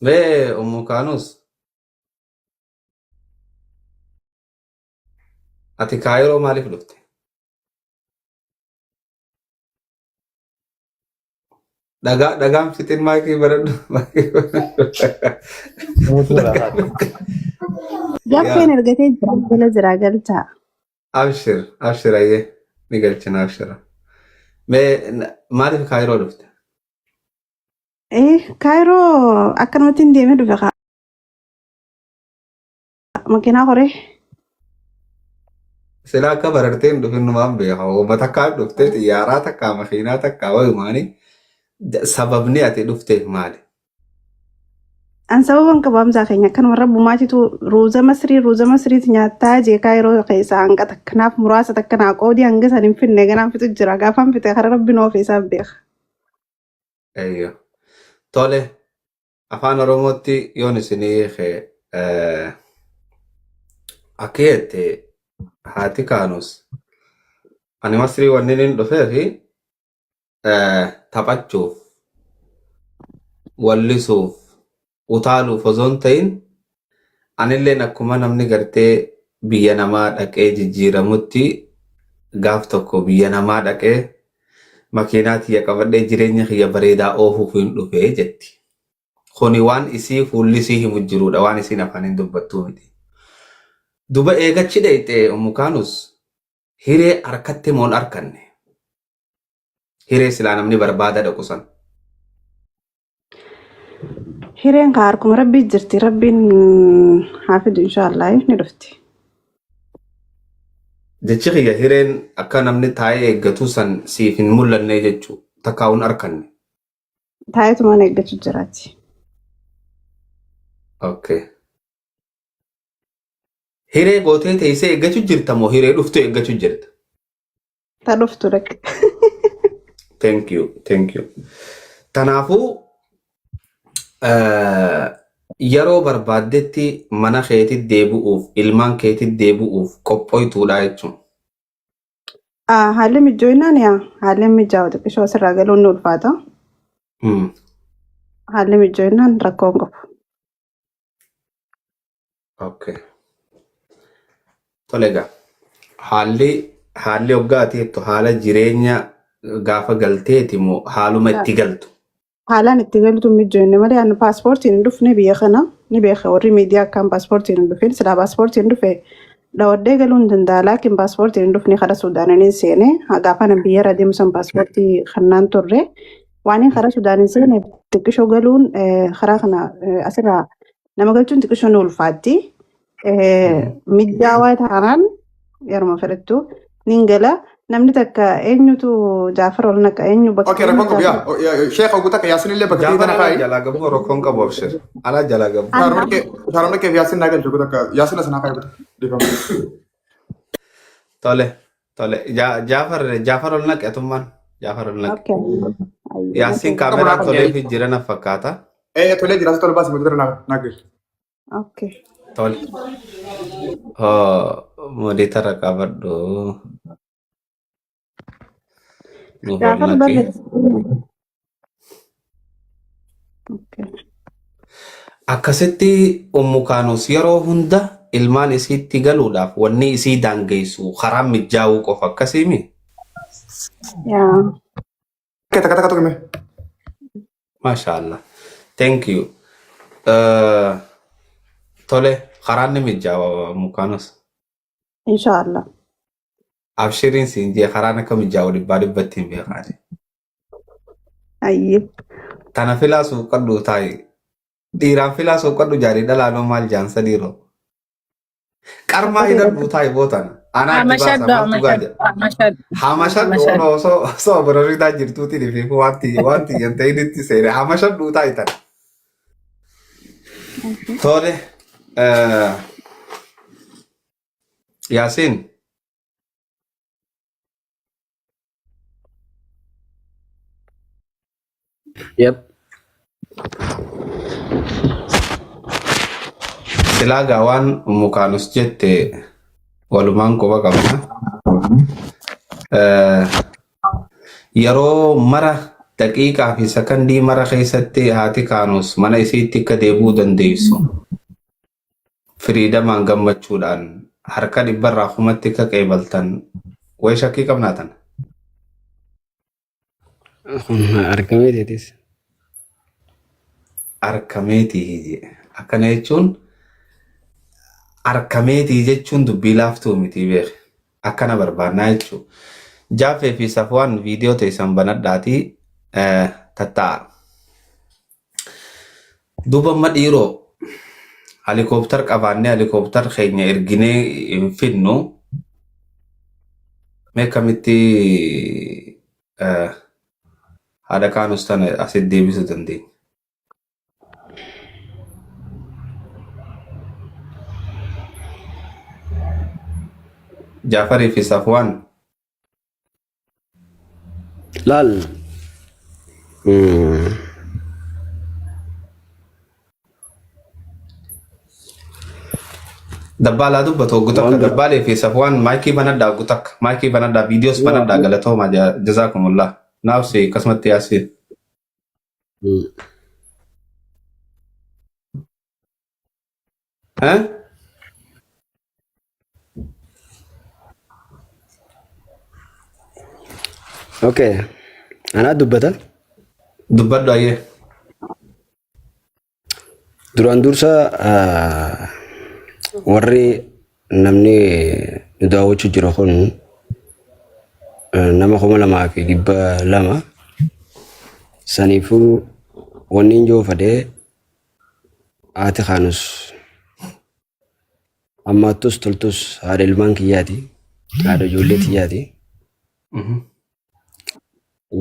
Mee Ummu Kaanus ati Kaayiroo maaliif dhufte? Dhagaa dhagaan fixin maakii baradhu. Maakii baradhu. Muutuu irraa Dhagaan kaase. Gaffeen yaa argatee jira jala jira galchaa. abshir abshir ayyee ni galchina abshira. Mee maaliif Kaayiroo dhufte? Kaayiroo akkanumatti hin deemee dhufe kaa. Makiinaa koree. Silaa akka barartee hin dhufin numaan beeka. Uummata takkaa dhuftee xiyyaaraa takkaa makiinaa takkaa wayumaanii sababni ati dhufteef maali? An sababa hin qabu Hamzaa keenya akkanuma rabbumaatitu ruuza masrii ruuza masriiti nyaattaa jee kaayiroo keessaa hanga takka naaf muraasa takka naa qoodii hanga san hin finne ganaan fixu jira gaafaan fixe kara rabbi nu ofe isaaf beeka. Eeyyo. Tole afaan Oromootti yoon isinii hiike akka jette haati kaanus ani masrii wanni hin dhufee fi taphachuuf wallisuuf utaaluuf osoo hin ta'in anilleen akkuma namni gartee biyya namaa dhaqee jijjiiramutti gaaf tokko biyya namaa dhaqee makiinaa tiyya qabadhee jireenya kiyya bareedaa oofuuf hin dhufe jetti. Kuni waan isii fuulli isii himu jiruudha waan isiin afaaniin dubbattuu miti. Duba eegachi dhayxe Ummu Kaanus hiree harkatte moo hin arkanne? Hiree silaa namni barbaada dhaqu san. Hireen kaa harkuma rabbii jirti rabbiin haa fidu inshaallah ni dhufti. Jechi kiyya hireen akka namni taa'ee eeggatu san siif hin mul'anne jechuu takkaa hin arkanne. Taa'eetumaan eeggachuu jiraati. Okay. Hiree gootee teessee eeggachuu jirta moo hiree dhuftu eeggachuu jirta? Ta dhuftu dhaqe. Thank you, thank you. Tanaafuu yeroo barbaaddetti mana keetti deebi'uuf ilmaan keetti deebi'uuf qophooytuudha jechuun. Haalli mijooynaan yaa haalli mijaa'u xiqqishoo asirraa galuun ni ulfaata. Haalli mijooynaan rakkoo hin qabu. Okay. Tole egaa haalli haalli hoggaa ati jettu haala jireenya gaafa galteeti moo haaluma itti galtu? Haalaan itti galtu hin mijoofne malee ani paaspoortiin hin dhufne biyya kana ni beeka warri miidiyaa akkaan paaspoortiin hin dhufin silaa paaspoortiin dhufe dhawadhee galuu hin danda'a laakiin paaspoortiin hin dhufne karaa Suudaaniin seene gaafa ani biyya irra deemu san paaspoortii kannaan turre waan hin karaa Suudaaniin seene xiqqishoo galuun karaa kana asirraa nama galchuun xiqqishoo ni ulfaatti. Mijaawaa taanaan yeruma fedhattu nin gala. Namni takka eenyutu Jaafar ol naqa eenyu bakka Okay, eenyu rakkoon qabu Jaafar. yaa. Sheekh ogu takka Yaasin illee bakka Jaafar tana alaa kaa'i. jalaa gabbuu rakkoon qabu abshir. Alaa jalaa gabbuu. Shaaromne kee fi Yaasin naa galchu ogu takka. Yaasin as naa kaa'i ogu takka. Dhiifama. Tole tole Jaafar Jaafar ol naqe atummaan Jaafar ol naqe. Okay. Yaasiin Qabu kaameraan naa tolee fi jirana fakkaata. Eh tolee jira tola baasi mudura naa naa galchu. Okay. Tole. Oh, moditara qabadhu. Nuuf ol Jaafar naqi. barreessa. Okay. Akkasitti Ummu Kaanus yeroo hunda ilmaan isiitti galuudhaaf wanni isii daangeessu karaa mijaa'uu qofa akkasiimi. Yaa. Okay, takka takka tuqime. Masha Allah. Thank you. Tole karaan ni mijaawa Ummu Kaanus. Inshallah. Abshiriin siin jee karaan akka mijaa'u dhibbaa dhibbatti hin beekaani. Ayyee. Tana filaa suuqqadhu taa'i. Dhiiraan filaa suuqqadhu jaarii dhalaanoo maal jaansa dhiiroo. Qarmaa hidhadhu taa'i bootana. Anaa itti baasa Hamashadhu, maaltu gaa hamashadhu, jedha. hamashadhu, Hamashadhu hamashadhu. ono osoo osoo bororitaa jirtuutiin fi wanti wanti hin ta'initti seene hamashadhu taa'i tana. Tole. Yaasiin. Yep. Silaa gaa waan Ummu Kaanus jette walumaan quba qabna. Yeroo mara Daqiiqaa fi sakandii mara keessatti haati Kaanus mana isiitti akka deebi'uu dandeessu. Firiidamaan gammachuudhaan harka dhibbarraa kumatti akka qeebaltan wayi shakkii qabnaatan. Kun argamee teetis. Arkameetii akkana jechuun arkameetii jechuun dubbii laaftuu miti beek. Akkana barbaannaa jechuudha. Jaaffee fi Safwaan viidiyoo teessan banadhaatii tattaa'a. Duuba amma dhiiroo helikoophtar qabaannee helikoophtar keenya erginee hin fidnu mee akkamitti haadha kaanus tana asitti deebisuu dandeenya? Jaafarii fi Safwaan. Laal. Dabbaalaa dubbatu hoggu takka Waan bira. dabbaalee fi Safwaan maayikii banadhaa hoggu takka maayikii banadhaa viidiyoos banadhaa galatoomaa jazaakumullah naafsi akkasumatti yaasiin. Eh? Okay. Anaa dubbata. Dubbadhu ayyee. Duraan dursa warri namni nu daawwachuu jiru kun nama 2,200 saniifuu wanni hin joofadee haati kaanus ammaattus toltus haadha ilmaan kiyyaati haadha ijoollee tiyyaati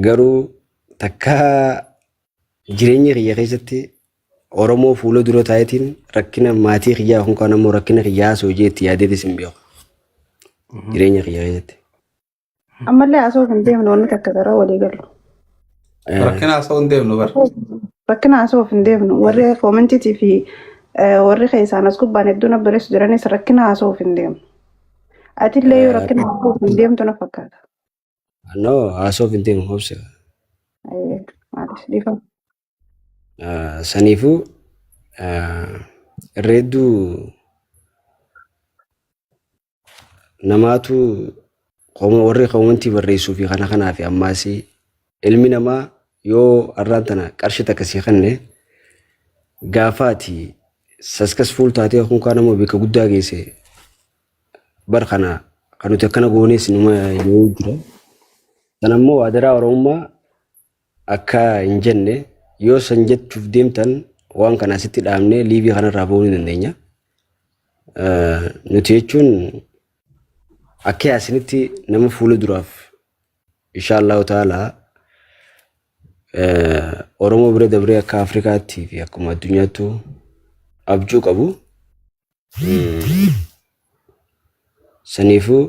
garuu takka jireenya kiyya keessatti Oromoo fuula dura taa'eetiin rakkina maatii kiyyaa yookaan ammoo rakkina kiyyaa haasa'u jee itti yaadeetis hin beeku. Jireenya kiyya keessatti. Ammallee haasa'uuf hin deemnu wanni takka gara walii galu. Rakkina haasa'uu hin deemnu bara. Rakkina haasa'uuf hin deemnu. Warri koomentiitii fi warri keessaan as gubbaan hedduu na barreessu jiranis rakkina haasa'uuf hin deemnu. Atillee yoo rakkina haasa'uuf hin deemtu na fakkaata. No, haasa'uuf hin deemu obsa. Maaliif dhiifama. Saniifuu irra hedduu namaatu warri koomantii barreessuu fi kana kanaa fi ammaas ilmi namaa yoo har'aan tana qarshii takka sii kenne gaafa ati successful taatee kun kaan ammoo bakka guddaa geesse bar kana kan nuti akkana goonees numa yoo jira. Sana immoo adaraa Oromummaa akka hin jenne yoo san jechuuf deemtan waan kana asitti dhaabnee liivii kanarraa bahuu ni dandeenya. Nuti jechuun akka yaasinitti nama fuula duraaf insha Allahu ta'ala Oromoo bira dabree akka Afrikaatti fi akkuma addunyaattu abjuu qabu. Saniifuu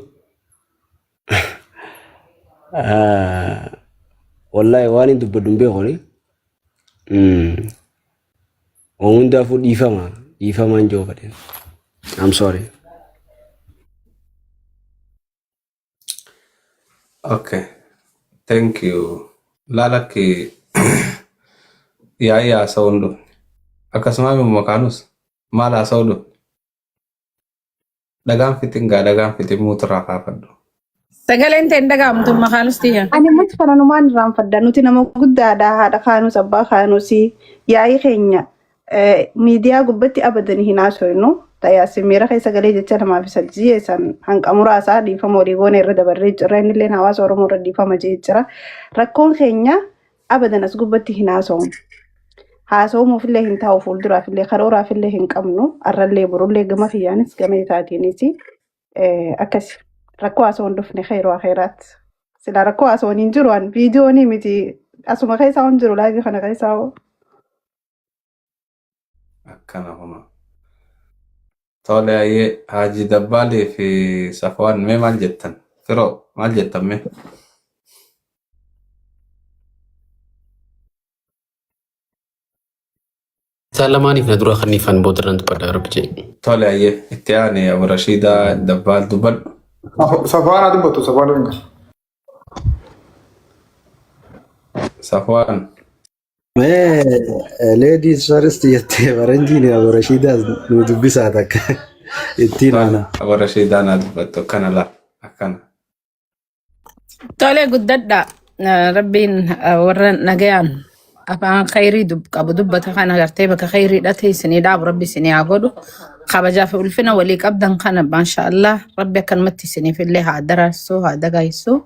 wallaahi waan hin dubbadhu hin beekuni. Waan hundaafuu dhiifama dhiifamaan jiru fedhe. I'm sorry. Okay. Thank you. Laalakki yaa'ii haasa'uu hin dhufne. Akkasuma immoo makaanus maal haasa'uu dhufne? Dhagaan fixin gaa dhagaan fixin muuturraa kaafadhu. Sagaleen ta'e hin dhaga'amtu makaanus tiyya. Ani much kana numaan irraanfadha. Nuti nama guddaadha. Haadha kaanus abbaa kaanus yaa'ii keenya miidiyaa gubbatti abadan hin haasofnu. Tayaas miira keessa galee jecha namaaf isa ji'eessan hanqa muraasaa dhiifama walii goone irra dabarree jirra. Inni illee hawaasa Oromoo irra dhiifama jee jira. Rakkoon keenya abadan as gubbatti hin haasofnu. Haasa'umuuf illee hin taa'u fuulduraaf illee karooraaf illee hin qabnu. Arrallee borullee gama kiyyaanis gama isaatiinis akkas rakkoo haasa'uun hin dhufne khayru akheeraat. Silaa rakkoo haasa'uun hin jiru an viidiyoonii miti asuma keessaa hin jiru laayivii kana keessaa hoo. Akkana homa. Tole ayyee Haji Dabbaalii fi Safwaan mee maal jettan? Firoo maal jettan mee? Isaan lamaaniif na dura kannifan boodarran dubbadha rabbi jedhe. Tole ayyee itti aane Abu Rashiidaa Dabbaal dubbadhu. Safwaan haa dubbatu safwaan hin galu. Safwaan. Mee ladies first jettee faranjiin Abu Rashiidaas nu dubbisaa takka ittiin Tole aana. Abu Rashiidaa naa dubbattu akkana laa akkana. Tole guddadha. Rabbiin warra nagayaan afaan khayrii qabu dubbata kana gartee bakka khayrii dhate isinii dhaabu rabbi isinii haa godhu. Kabajaa fi ulfina walii qabdan kana maasha Allah rabbi akkanumatti isiniif illee haa daraarsu haa dagaaysu.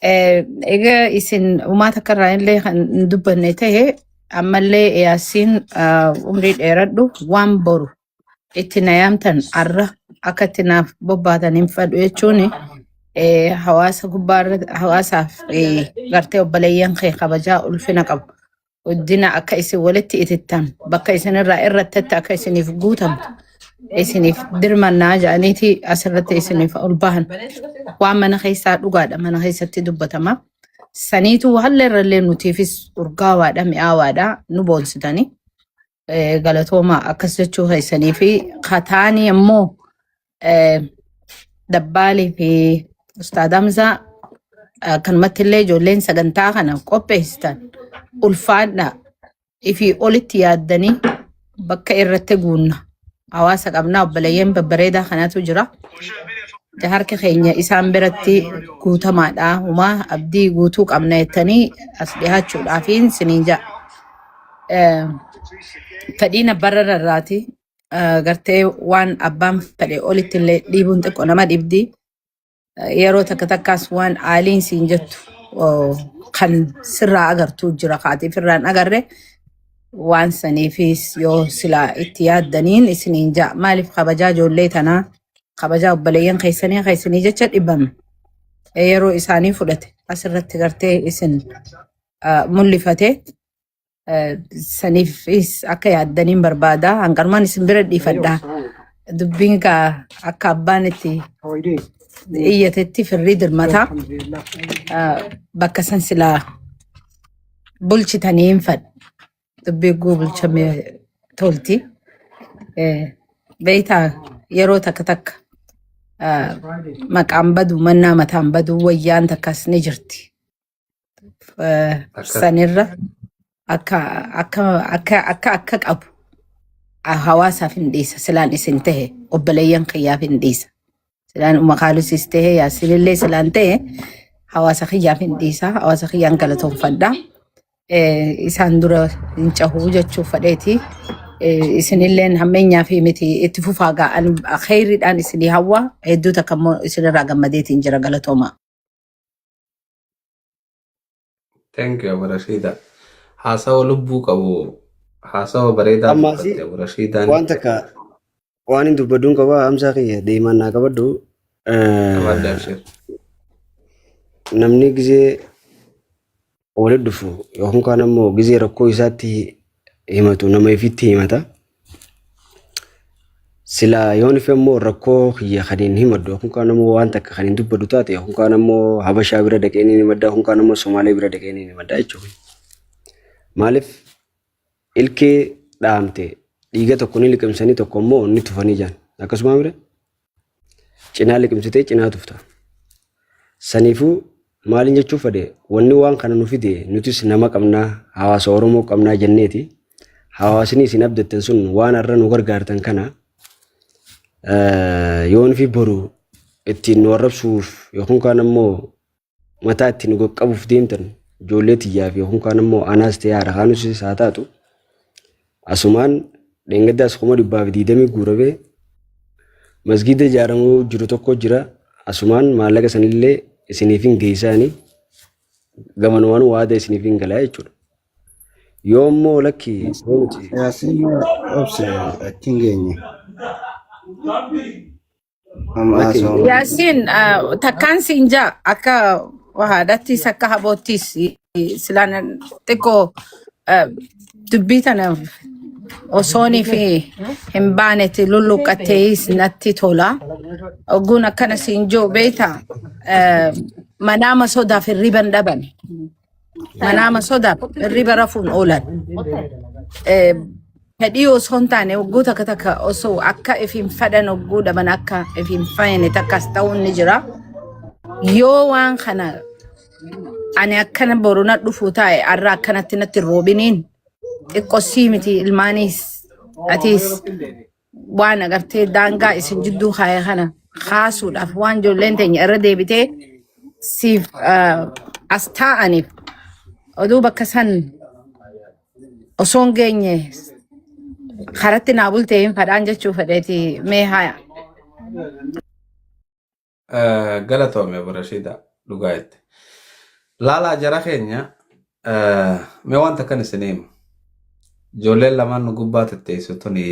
Egaa isin uumaa takka irraa illee kan hin dubbanne ta'e ammallee Yaasiin umrii dheeradhu waan boru itti na yaamtan arra akka itti naaf bobbaatan hin fedhu jechuun hawaasa gubbaarra hawaasaaf gartee obboleeyyan kee kabajaa ulfina qabu. Guddina akka isin walitti itittan bakka isinirraa irrattetti akka isiniif guutamtu isiniif dirmannaa jedhaniiti asirratti isiniif ol bahan. Waan mana keessaa dhugaadha mana keessatti dubbatama. Saniitu halla irrallee nutiifis urgaawaadha mi'aawaadha nu boonsitanii. Galatooma akkas jechuu keessanii fi kataanii immoo dabbaalii fi Ustaad Hamzaa akkanumatti illee ijoolleen sagantaa kana qopheessitan ulfaadha ifii olitti yaaddanii bakka irratti guunna. Hawaasa qabnaa obboleeyyan babbareedaa kanatu jira. Harka keenya isaan biratti guutamaadha. Humaa abdii guutuu qabna jettanii as dhihaachuudhaafiin siniin ja'a. Fedhiin abbarra rarraati. Gartee waan abbaan fedhe olitti illee dhiibuun xiqqoo nama dhibdi. Yeroo takka takkaas waan aaliin siin jettu kan sirraa agartuu jira kaatiif irraan agarre waan saniifis yoo silaa itti yaaddaniin isiniin ja'a. Maaliif kabajaa ijoollee tanaa kabajaa obboleeyyan keessanii keessanii jecha dhibame yeroo isaanii fudhate asirratti gartee isin mul'ifate saniifis akka yaaddaniin barbaada. Hanqanumaan isin bira dhiifadha. Dubbiin gaa akka abbaan itti iyyatetti firrii dirmataa bakka san silaa bulchitanii hin fadhu. Dubbii guu bulchame tolti. Beektaa yeroo takka takka maqaan badu mannaa mataan badu wayyaan takkas ni jirti. Akka Sanirra akka akka akka akka akka qabu hawaasaaf hin dhiisa silaan isin tahe obboleeyyan kiyyaaf hin dhiisa. Silaan makaalusis tahe yaasinillee silaan tahe hawaasa kiyyaaf hin dhiisa hawaasa kiyyaan galatoonfadha. Isaan dura hin cahuu jechuuf fedheeti. Isinilleen hammeenyaa fi miti itti fufaa ga'an kheyriidhaan isinii hawwa hedduu takka immoo isinirraa gammadeetiin jira galatooma. Thank you Abu Rashida. Haasawa lubbuu qabu haasawa bareedaa Ammaasi dubbatte Abu Rashidaan. waan takka waan hin dubbadduun qaba Hamzaa kiyya deemaan naa qabadhu. Qabadde abshir. Namni gizee walitti dhufu yookaan kaan ammoo gizee rakkoo isaatti himatu nama ifitti himata. Silaa yoon ife immoo rakkoo kiyya kan hin himadhu yookaan kaan ammoo waan takka kan hin dubbadhu taate yookaan kaan ammoo Habashaa bira dhaqee ni himadha yookaan kaan ammoo Somaalee bira dhaqee ni himadha jechuudha. Maaliif ilkee dhaamte dhiiga tokko ni liqimsanii tokko immoo ni tufanii jaan akkasuma mire cinaa liqimsitee cinaa tufta. Saniifuu maaliin jechuu fedhe wanni waan kana nu fide nutis nama qabnaa hawaasa Oromoo qabnaa jenneeti. Hawaasni isin abdattan sun waan har'a nu gargaartan kana yoon fi boru ittiin nu arrabsuuf yookaan kaan ammoo mataa ittiin nu qaqqabuuf deemtan ijoollee tiyyaa fi yookaan kaan ammoo anaas ta'ee haadha kaanusis haa taatu asumaan dheengaddaas 120,000 guuramee masgiida ijaaramuu jiru tokko jira asumaan maallaqa sanillee isiniif hin geessaanii gamanumaan waada isiniif hin galaa jechuudha. Yoo immoo lakki yoo nuti Yaasiin obse achi hin geenye. Amma lakki haasawaa. Yaasiin takkaan siin jaa akka haadhattis akka haboottis silaan xiqqoo dubbii tana osoonii fi hin baanetti lulluqqattees natti tola. Ogguun akkana siin jiru beektaa manaama sodaaf hirriba hin dhaban. Manaama sodaaf hirriba rafuun oolan. Fedhii osoo hin taane hogguu takka takka osoo akka if hin fedhan hogguu dhaban akka if hin fayyane takkas ta'uun ni jira. Yoo waan kana Ani akkana boru na dhufuu taa'e har'a akkanatti natti hin roobiniin xiqqoo sii miti ilmaaniis atiis waan agartee daangaa isin jidduu kaa'e kana kaasuudhaaf waan ijoolleen teenya irra deebitee siif as taa'aniif oduu bakka san osoo hin geenye karatti naa bultee hin fadhaan jechuu fedheeti mee haya. Galatoome Abu Rashiida dhugaa jette. Laalaa jara keenya mee wanta akkan isin hima. Ijoolleen lamaan nu gubbaa tetteessu tuni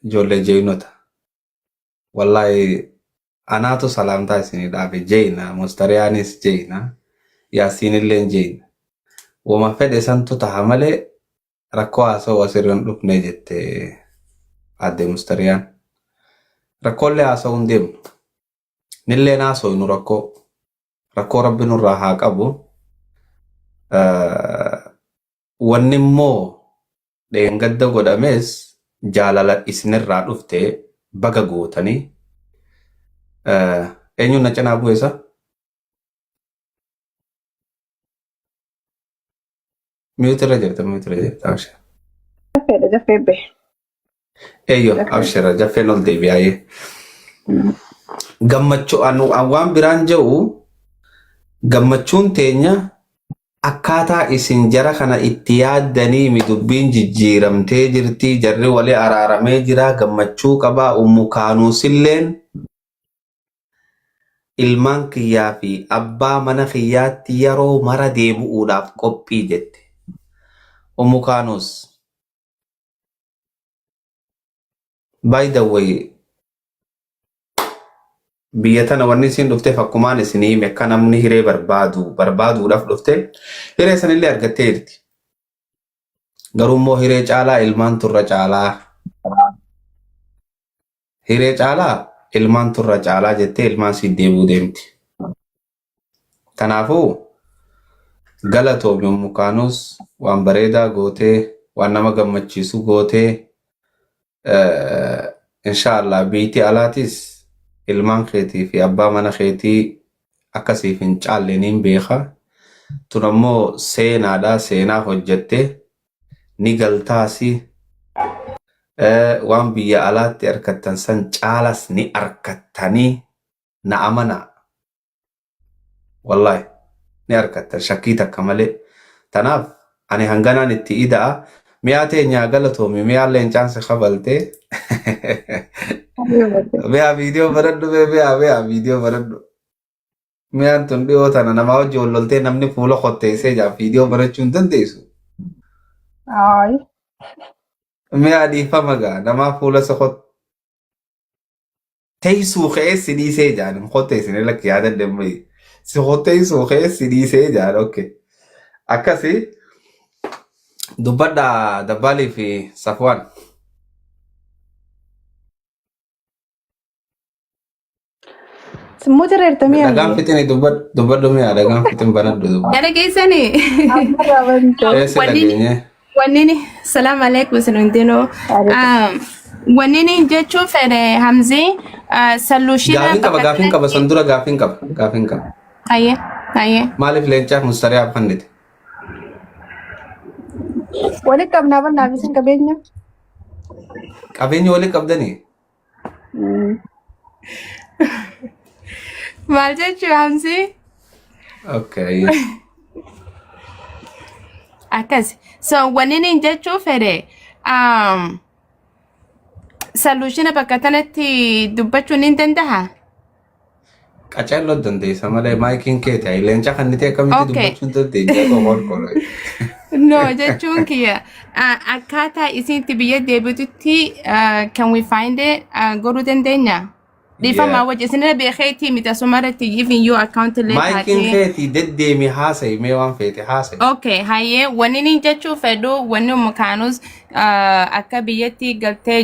ijoollee jeynota. Wallaahi anaatu salaamtaa isinii dhaabe jeyna, mustariyaanis jeyna, yaasiinilleen jeyna. Wama fedhe santu taha malee rakkoo haasa'uu asirra hin dhufne jette aadde Mustariyaan. Rakkoolee haasa'uu hin deemnu. Nilleen haasofnu rakkoo. Rakkoo rabbi nurraa haa qabu. Wanni immoo dheengadda godhames jaalala isinirraa dhufte baga gootanii. Eenyuun na cinaa bu'e isa? Mute irra jirta, mute irra jirta, abshir. Jaffeedha jaffee bahe. Eeyyo, Jaffee. abshira, jaffeen ol deebi'aayee. Gammachuu anu an waan biraan jedhu gammachuun teenya akkaataa isin jara kana itti yaaddanii mi dubbiin jijjiiramtee jirti jarri wali araaramee jira gammachuu qabaa ummu kaanuusilleen ilmaan kiyyaa fi abbaa mana kiyyaatti yeroo mara deebi'uudhaaf qophii jette. Ummu Kaanus. By the way, biyya tana wanni isiin dhufteef akkumaan isinii hime akka namni hiree barbaadu barbaaduudhaaf dhufte hiree sanillee argattee jirti. Garuu immoo hiree caalaa ilmaan turra caalaa. Hiree caalaa ilmaan turra caalaa jettee ilmaan siif deebi'uu deemti. Kanaafuu galatoomi Ummu Kaanus waan bareedaa gootee waan nama gammachiisu gootee inshaallah biitii alaatis ilmaan keetii fi abbaa mana keetii akka siif hin caalle niin beeka. Tun ammoo seenaadha seenaa hojjette ni galtaasi Waan biyya alaatti arkattan san caalas ni arkattanii na amanaa. Wallaahi ni arkattan shakkii takka malee. Tanaaf ani hanganaan itti ida'a. Mi'aa teenyaa galatoomi mi'aan leencaan si kabaltee. Mi'aa viidiyoo baradhu mee mi'aa mi'aa viidiyoo baradhu. Mi'aan tun dhiyoo tana namaa wajji wal loltee namni fuula qotteessee jaa viidiyoo barachuu hin dandeessu. Ay. Mi'aa dhiifama gaa namaa fuula si qotteessuu ka'ee si dhiisee jaan hin qotteessine lakki yaada demmayi. Si qotteessuu ka'ee si dhiisee jaan okay. Akkasi dubbadhaa Dabbaalii fi Safwaan. Simmuu jireertamii Dhagaan hamzee. fixini dubbadhu dubbadhu mi'a dhagaan fixin banadhu dubbadhu. Gara keessanii Ammarraa bante. Eessi wanni dhageenye. wanni salaam alaikum isin hundinuu. Wanni jechuun fedhe Hamzee salluushina Gaafiin qaba bakka gaafiin qaba kanatti san dura gaafiin qaba gaafiin qaba. hayyee hayyee. Maaliif leencaaf mustariyaaf kennite? Walitti qabnaa bannaaf isin qabeenya. Qabeenya walitti qabdanii? Maal jechuu Hamzee? Okay. Akkas. So wanni inni jechuu fedhe solution bakka kanatti dubbachuun ni danda'a? Qaceelloo dandeessa malee maayikiin kee ta'e leenca kan ta'e akkamitti dubbachuu hin dandeenya qofoon qola. No jechuun kiyya akkaataa isiin itti biyya deebitutti can we find it godhuu dandeenya? Dhiifamaa wajji isinirra beekeetii miti asuma irratti even yoo account illee Maayikiin taatee. keetii deddeemi haasa'i mee waan feete haasa'i. Okay, hayyee wanni inni jechuu fedhu wanni ummu kaanus akka biyyatti galtee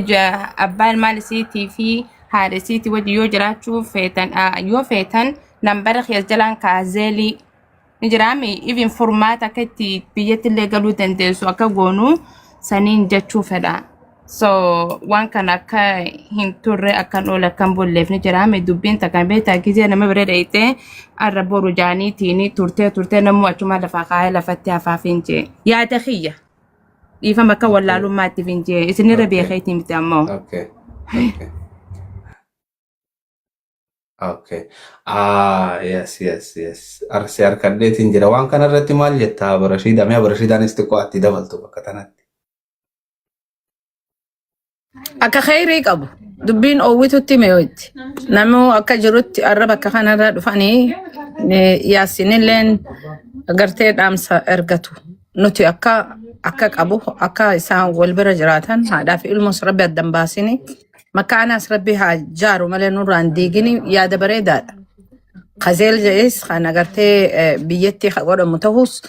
abbaa ilmaan isiitii fi haadha isiitii wajji yoo jiraachuu feetan yoo feetan nambara keessa jalaan kaazeelii ni jiraami even furmaata akka itti biyyatti illee galuu dandeessu akka goonu saniin jechuu fedha. So waan kana akka hin turre akkan oole akkan bulleef ni jiraame dubbiin takkan beektaa gizee nama bira dheeyxee arra boru jaaniitiin turtee turtee namuu achuma lafaa kaayee lafatti hafaaf hin jee. Yaada kiyya dhiifama akka wallaalummaattiif hin jee isinirra beekeetii miti ammoo. Okay. Okay. Ah, yes. Arsee harkadheetiin jira. Waan kana irratti maal jettaa Barashiida? Mee Barashiidaanis xiqqoo atti dabaltu bakka tanatti. Akka kheyrii qabu. Dubbiin oowwitutti mi'ootti. Namuu akka jirutti arra bakka kanarra dhufanii yaasinilleen gartee dhaamsa ergatu. Nuti akka qabu akka isaan wal bira jiraatan haadhaa fi ilmoos rabbi addan baasini. Makkaanaas rabbi haa jaaru malee nurraan diigini yaada bareedaadha. Kazeel jedhes kan agartee biyyatti haa godhamu ta'us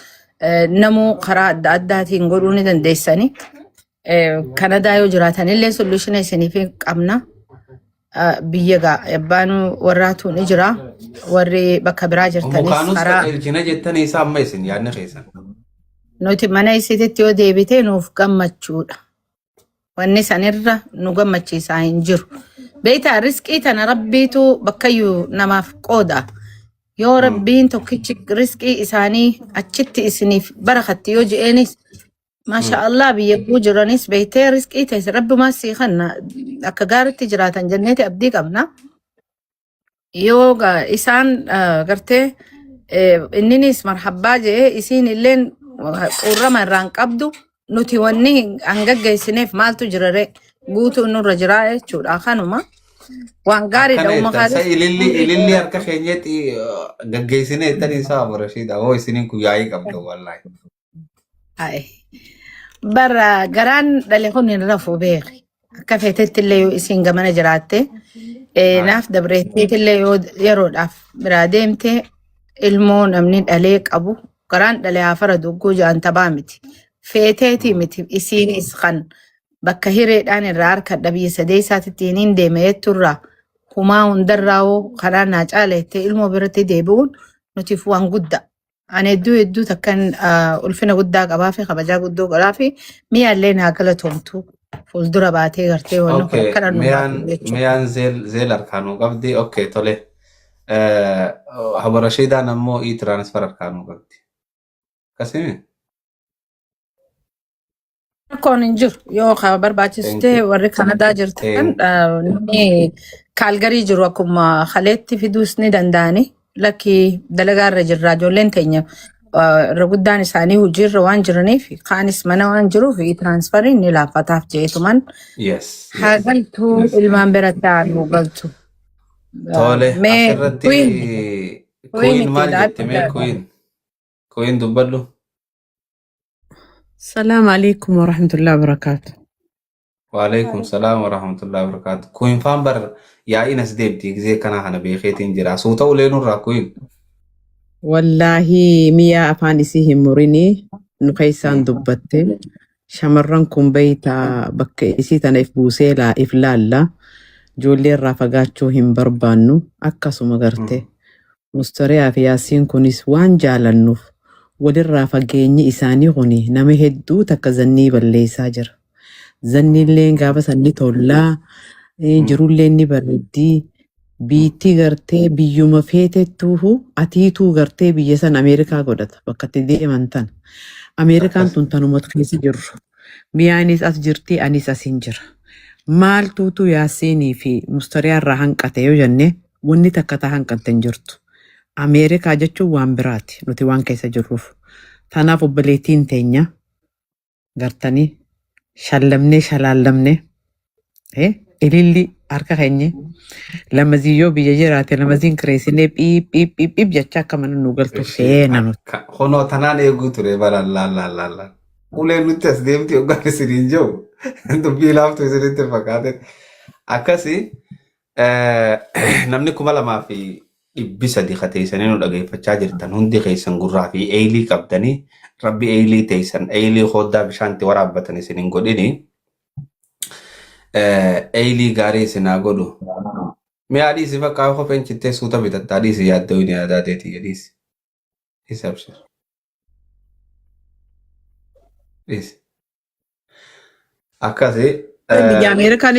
namuu karaa adda addaatiin godhuu ni dandeessani. Kanadaa yoo jiraatanillee solution isiniif qabna. Biyya gaa abbaan warraatu ni jira. Warri bakka biraa jirtanis Mukaanus karaa qajeelchina jettanii isaa amma isin yaadni keessan. Nuti mana isiititti yoo deebite nuuf gammachuudha. Wanni sanirra nu gammachiisaa hin jiru. Beektaa, riskii tana rabbiitu bakkayyuu namaaf qooda. Yoo rabbiin tokkichi riskii isaanii achitti isiniif barakatti yoo je'eenis, maasha Allah, biyya kuu jiranis beektee riskii ta'e rabbumaa sii kanna akka gaariitti jiraatan jenneeti abdii qabna. Yoo isaan gartee inninis marhabbaa jedhee isiin illeen quurrama irraan qabdu, nuti wanni hangaggeessineef maaltu jira ree? Guutuu nurra jiraa jechuudha kanuma. Waan gaariidha. Akkana Uuma jettan sa kaanis ililli ililli harka keenyatti gaggeessine jettanii isaa Barashiida. Hoo isiniin kun yaa'ii qabdu wallaahi. Ai. Bara garaan dhale kun hin rafu beeki. Akka feetetti illee yoo isiin gamana jiraatte naaf dabreetteet illee yoo yeroodhaaf biraa deemte, ilmoo namni dhalee qabu garaan dhale haa faradu hogguu ja'an taphaa miti. Feeteetii miti, isiinis kan bakka hireedhaan irraa harkadha biyya sadeessaatitti hin deeme jetturraa humaa hundarraa hoo karaa naa caala jettee ilmoo biratti deebi'uun nutiif waan guddaa. Ani hedduu hedduu takkan ulfina guddaa qabaa fi kabajaa guddoo qabaa fi mi'aallee naa galatoomtu fuuldura baatee gartee wanni kun akkana nu Miyaan baatu jechuudha. Miyaan Zelle harkaanuu qabdi. Okay, tole. Habarashiidaan ammoo e-transfer harkaanuu qabdi. Akkasimi? Rakkoon hin jiru yoo ka barbaachisu Thank ta'e you. warri Kanadaa jirtan namni Kaalgarii jiru akkuma kaleetti fiduus ni danda'ani. Lakki, dalagaa irra jirra, ijoolleen teenya irra guddaan isaanii hojiirra waan jiraniif, kaanis mana waan jiruuf transferiin ni laaffataaf jeetuman haa galtu, ilmaan bira ta'an galtu. Tole, Mee asirratti Queen Queen Queen itti maal jette mee? ilaaltu. Queen Queen dubbadhu. السلام عليكم ورحمة الله وبركاته. Waalaikum salaam wa rahmatullahi wa barakatuh. Queen faan bar yaa'iin as deemti gisee kana kana beekeetiin jira. Suuta ulee nurraa, Queen. Wallaahi miyaa afaan isii hin murinii nu keessaan dubbatte. Shamarran kun beeytaa bakka isii tana if buusee laa if laalla. Ijoollee irraa fagaachuu hin barbaannu. Akkasuma garte. Mustariyaa fi Yaasiin kunis waan jaalannuuf walirraa fageenyi isaanii kuni nama hedduu takka zannii balleessaa jira. Zanniilleen gaafa sanni tollaa, jirulleen ni bareeddii. Biittii gartee biyyuma feetettuufu atiituu gartee biyya san Ameerikaa godhata bakka itti deeman tana. Ameerikaan tun tanuma keessa jirru. Miyaanis as jirti, anis as hin jira. Maaltuutu Yaasiinii fi Mustariyaa irraa hanqate yoo jenne, wanni takka taa hanqatte hin jirtu. Ameerikaa jechuun waan biraati nuti waan keessa jirruuf. Tanaaf obboleettiin teenya gartanii shallamnee shalaallamnee ililli harka keenya lamaziyyoo biyya jiraate lamaziin kireessinee phiip phiip phiip phiip jecha akka mana nu galtu feena nuti. Kunoo tanaan eeguu ture bara laal laal laal laal. Uleen nutti as deemti hoggaan isiniin jiru dubbii laaftu isinitti fakkaate. Akkasi namni 2300 kateessanii nu dhageeffachaa jirtan hundi keessan gurraa fi eelii qabdanii, rabbi eelii teessan eelii hoddaa bishaan itti waraabbatan isin hin godhini. Eelii gaarii isin haa godhu. Mi'a dhiisi, bakka kopheen cittee suuta bitattaa dhiisi, yaaddoo hin yaadaa teetii dhiisi. Dhiisi, abshir. Dhiisi. Akkasi. Biyya Ameerikaa ni